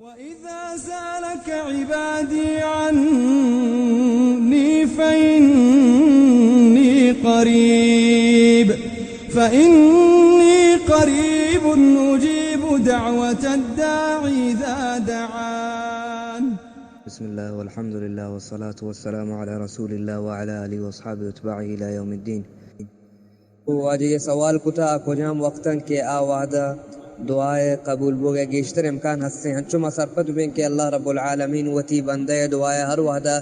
وإذا سألك عبادي عني فإني قريب، فإني قريب أجيب دعوة الداع إذا دعان. بسم الله والحمد لله والصلاة والسلام على رسول الله وعلى آله وأصحابه وأتباعه إلى يوم الدين. واجہ ءَ سوال کتا، آ کجام وقت اَنت کہ آ وہد ءَ دعا ءِ قبول بوگ ءِ گیشتر امکان ہست اِنت؟ ہنچو ما سرپد بیں کہ اللہ رب العالمین وتی بندہ ءِ دعا ءَ ہر وہد ءَ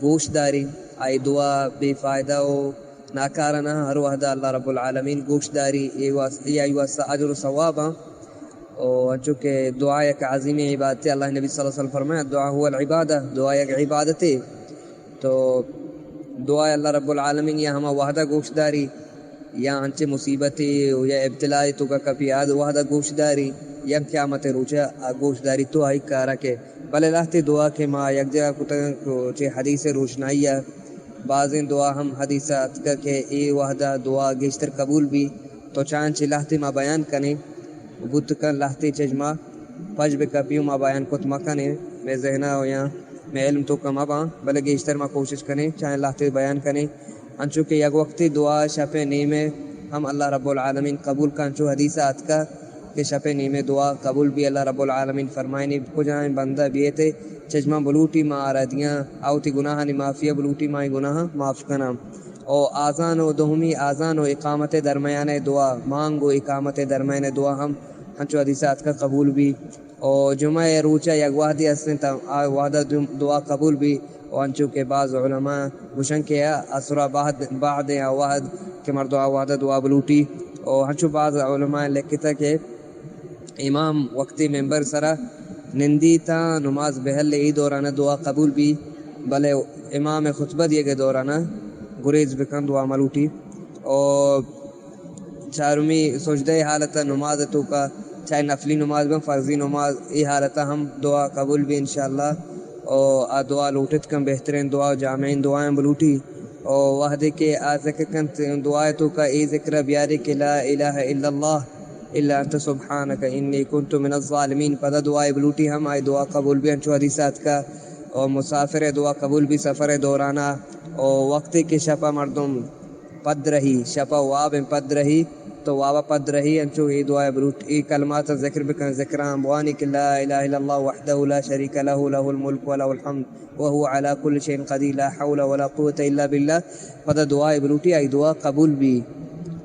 گوش داری، آئی دعا بے فائدہ و ناکارہ نہ، ہر وہد ءَ اللہ رب العالمین گوش داری، اے واس-، اے آئی واسطہ اجر و ثواب اَنت۔ و انچو کہ دعا یک عظیمیں عبادتے، اللہ نبی صلی اللہ علیہ وسلم فرمائے، "الدعاء هو العبادة"، دعا یک عبادتے۔ تو دعا اللہ رب العالمین یا ہما وہد ءَ گوش داری، یا انچیں مصیبتے و یا ابتلائے توکا کپی، آ وہد ءَ گوش داری، یا قیامت ءِ روچ ءَ گوش داری، تو آئی کارا کہ۔ بلے لہتے دعا کہ ما یک جاگہ کتگ، چہ حدیث ءِ روشنائی ءَ بازیں دعا ہم حدیث ءَ اتکگ کہ اے وہد ءَ دعا گیشتر قبول بی۔ تو چاہاں چہ لہتے ما بیان کنیں، بوت کن لہتے چہ ما پش بہ کپی و ما بیان کت مہ کنیں، مئے ذہن ءَ و یا مئے علم توکا مہ باں، بلے گیشتر ما کوشش کنیں چاہاں لہتے بیان کنیں۔ انچو کہ یک وقتے دعا شپ ءِ نیمے ہم اللہ رب العالمین قبول کن، انچو حدیث ءَ اتکا کہ شپ ءِ نیمے دعا قبول بی، اللہ رب العالمین فرمائنی، کجام بندہ بیئیت چہ من بلوٹی، ما آرا دیاں، آ وتی گناہانی معافی ءَ بلوٹی، ما آئی گناہاں معاف کناں۔ او آذان و دومی آذان و اقامت درمیان دعا، مانگ و اقامت درمیان دعا ہم انچو حدیث ءَ اتکا قبول بی۔ او جمعہ ءِ روچ ءَ یک وہدے ہست اِنت، آ وہد ءَ دعا قبول بی۔ او انچو کہ بعض علماء گوشن کہ عصر ءَ بعد، بعد ءَ وہد کہ مردم آ وہد ءَ دعا بلوٹی۔ او انچو بعض علماء لکھتا کہ امام وقتی ممبر سرا نندی تاں نماز بہل، اے دوران ءَ دعا قبول بی، بلے امام ءِ خطبہ دیگ ءِ دوران ءَ گریز بکن، دعا ملوٹی۔ او چارمی سجدہ ءِ حالت ءَ نماز ءِ توکا، چاہے نفلی نماز بن، فرضی نماز، اے حالت ءَ ہم دعا قبول بی انشاءاللہ۔ او آ دعا لوٹت کن بہترین دعا و جامعین دعائیں بلوٹی۔ او وہدے کہ آ ذکر کنت دعا ءِ توکا، اے ذکر ءَ بیاری کہ لا الہ الا اللہ الا انت سبحانک انی کنت من الظالمین۔ پدا دعائے بلوٹی ہم آئی دعا قبول بی، انچو حدیث ءَ اتکا۔ او مسافر ءِ دعا قبول بی سفر ءِ دوران ءَ۔ او وقتے کہ شپ ءَ مردم پد رہی، شپ ءَ واب ءَ پد رہی، تو واب ءَ پد رہی، انچو اے دعائے بلوٹ، اے کلمات ذکر بکن، ذکراں بوانی کہ لا الہ الا اللہ وحدہ لا شریک لہ، لہ الملک و لہ الحمد وهو على كل شيء قدير، لا حول ولا قوة إلا بالله۔ پدا دعائے بلوٹی، آئی دعا قبول بی۔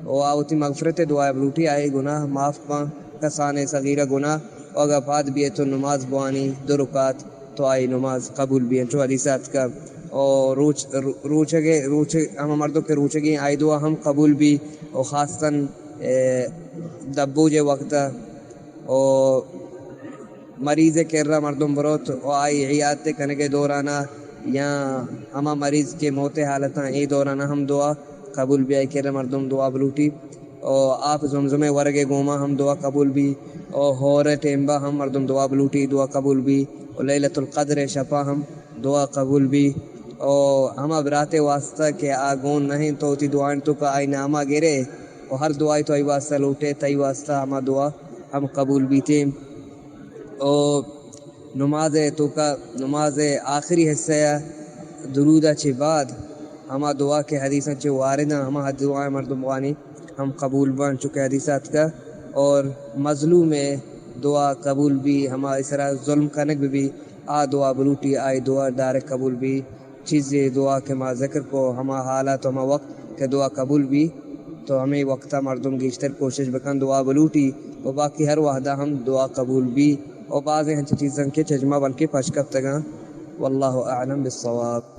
و آ وتی مغفرت ءِ دعائے بلوٹی، آئی گناہ معاف باں، کسانیں صغیرہ گناہ۔ و اگاں پاد بیئے تو نماز بوانی دو رکعت، تو آئی نماز قبول بی، انچو حدیث ءَ اتکا۔ و روچ، رو-، روچگے، روچ، ہما مردم کہ روچگیں، آئی دعا ہم قبول بی۔ و خاصتاً، اے، دبوج ءِ وقت ءَ و مریض ءِ کرا مردم بروت و آئی عیادت کنگ ءِ دوران ءَ یا ہما مریض کہ موت ءِ حالت ءَ، اے دوران ءَ ہم دعا قبول بی، آئی کرا مردم دعا بلوٹی۔ و آپ زمزم ءِ ورگ ءِ گوما ہم دعا قبول بی۔ و ہور ءِ ٹیمبا ہم مردم دعا بلوٹی، دعا قبول بی۔ و لیلۃ القدر ءِ شپا ہم دعا قبول بی۔ و ہما برات ءِ واسطہ کہ آ گون نہ اِنت، تو وتی دعائیں توکا آئی ناما گرے و ہر دعائے تو آئی واسطہ لوٹے، تئی واسطہ ہما دعا ہم قبول بیتیں۔ و نماز ءِ توکا، نماز ءِ آخری حصہ ءَ درود ءَ چہ بعد ہما دعا کہ حدیثاں چہ وارد اَنت، ہما دعا مردم وانی ہم قبول بنت، چونکہ حدیث ءَ اتکا۔ اور مظلوم ءِ دعا قبول بی، ہما سرا ظلم کنگ بہ بی، آ دعا بلوٹی، آئی دعا ڈائریکٹ قبول بی۔ چیزے دعا کہ ما ذکر کو، ہما حالات و ہما وقت کہ دعا قبول بی، تو ہمے وقتا مردم گیشتر کوشش بکن دعا بلوٹی، و باقی ہر وہدا ہم دعا قبول بی۔ و بازیں ہنچیں چیزاں کہ چہ ما بلکہ پش کپتگاں۔ واللہ اعلم بالصواب۔